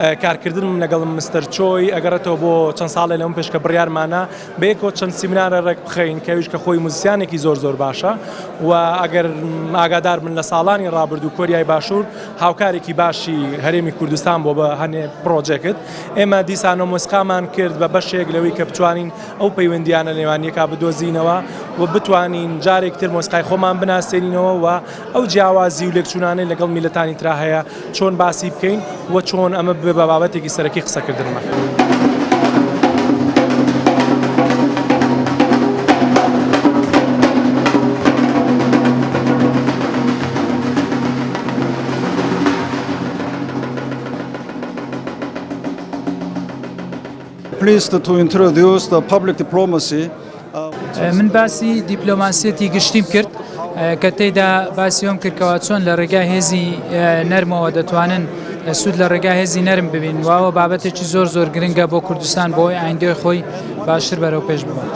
کارکردنم لەگەڵ مستەر چۆی ئەگەڕێتەوە بۆ چەند ساڵێ لەم پێش کە بڕیارمانە بەیەکەوە چەند سیمینارە ڕێک بخەین کە ئەویش کە خۆی موزیسیانێکی زۆر زۆر باشە و ئەگەر ئاگادار بن لە ساڵانی ڕابردوو کۆریای باشوور هاوکارێکی باشی هەرێمی کوردستان بۆ بە هەنێ پرۆجێکت ئێمە دیسانۆ مۆسیقامان کرد بە بەشێک لەوەی کە بتوانین ئەو پەیوەندیانە نێوانیەکە بدۆزینەوە و بتوانین جارێک تر مۆسیقای خۆمان بناسێنینەوە و ئەو جیاوازی و لێکچوونانەی لەگەڵ میللەتانی ترا هەیە چۆن باسی بکەین و چۆن ئەمە ببێ بە بابەتێکی سەرەکی قسەکردنمان. Pleased to introduce the public diplomacy. من باسی دیپلۆماسیەتی گشتیم کرد کە تێیدا باسی ئەوم کرد کەوا چۆن لە ڕێگای هێزی نەرمەوە دەتوانن سوود لە ڕێگای هێزی نەرم ببین واوە بابەتێکی زۆر زۆر گرنگە بۆ کوردستان بۆی ئایندەی خۆی باشتر بەرەو پێش ببات.